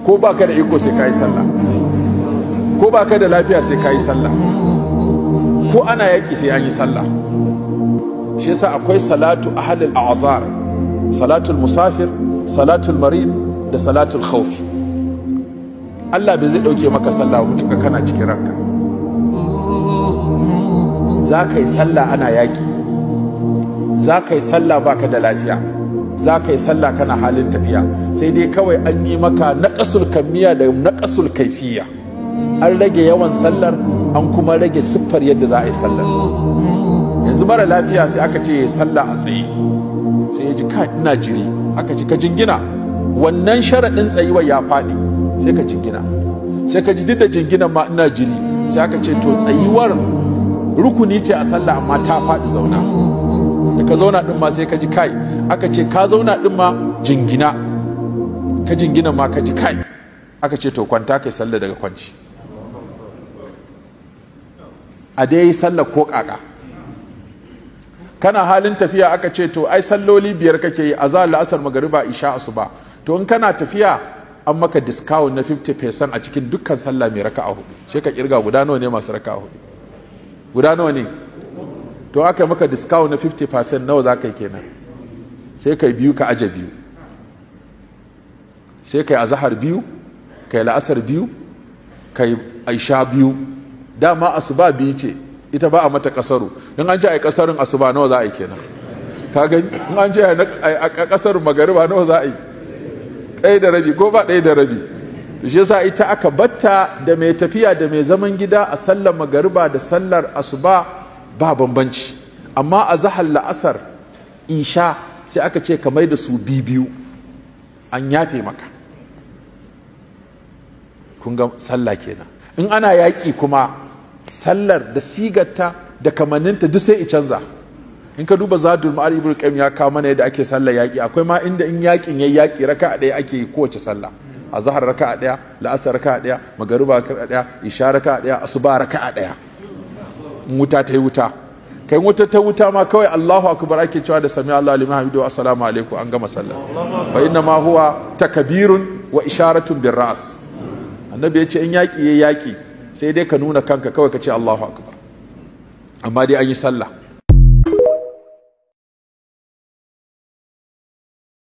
Ko ba ka da iko sai ka yi sallah, ko ba ka da lafiya sai ka yi sallah, ko ana yaƙi sai an yi sallah. Shi yasa akwai salatu ahlul a'zar, salatul musafir, salatul marid da salatul khawfi. Allah bai zai dauke maka sallah mutuka kana cikin ranka. Za ka yi sallah ana yaƙi, za ka yi sallah baka da lafiya, za ka yi sallah kana halin tafiya. Sai dai kawai an yi maka naƙasul kammiya da naƙasul kaifiya. An rage yawan sallar, an kuma rage siffar yadda za a yi sallar. Yanzu mara lafiya sai aka ce ya sallah a tsaye, sai ya ji ka ina jiri, aka ce ka jingina. Wannan sharaɗin tsayuwar ya faɗi, sai ka jingina. Sai ka ji duk da jinginan ma ina jiri, sai aka ce to tsayuwar rukuni ce a sallah amma ta faɗi, zauna. Da ka zauna ɗin ma sai ka ji kai, aka ce ka zauna ɗin ma jingina, ka jingina ma ka ji kai, aka ce to kwanta kai sallah daga kwanci. A dai sallah ko kaka. Kana halin tafiya aka ce to ai salloli 5 kake yi, azhar, la'asar, magariba, isha, asuba. To in kana tafiya an maka discount na 50% a cikin dukkan sallah mai raka'a 4. Sai ka kirga guda nawa ne masu raka'a 4, guda nawa ne? To aka maka discount na 50%, nawa za ka yi kenan? Sai kai 2 ka aje 2, sai kai azhar 2, kai la'asar 2, kai isha 2. Dama asuba 2 ce, ita ba a mata kasaru. In an ce ai kasarun asuba nawa za a yi kenan? Ka gani? In an ce ai kasarun magariba nawa za a yi? 1.5 ko ba 1.5. Shi yasa ita aka batta da mai tafiya da mai zaman gida a sallar magariba da sallar asuba ba bambanci. Amma a zahar, la'asar, isha sai aka ce ka mai da su 2-2, an yafe maka. Kun ga sallah kenan. In ana yaƙi kuma sallar da sigarta da kamanninta duk sai i canza. In ka duba Zadul Ma'ad, Ibn Qayyim ya kawo mana yadda ake sallar yaƙi. Akwai ma inda in yaƙin yayi yaƙi raka'a 1 ake yi kowace sallah. Azhar raka'a 1, la'asar raka'a 1, magariba raka'a 1, isha raka'a 1, asuba raka'a 1. In wuta ta yi wuta, kai wuta ta wuta ma kawai Allahu akbar ake cewa da sami Allahu liman hamidu assalamu alaikum, an gama sallah. Fa inna ma huwa takbirun wa isharatun bir ra's. Annabi ya ce in yaƙi yayi yaƙi sai dai ka nuna kanka kawai ka ce Allahu akbar, amma dai an yi sallah.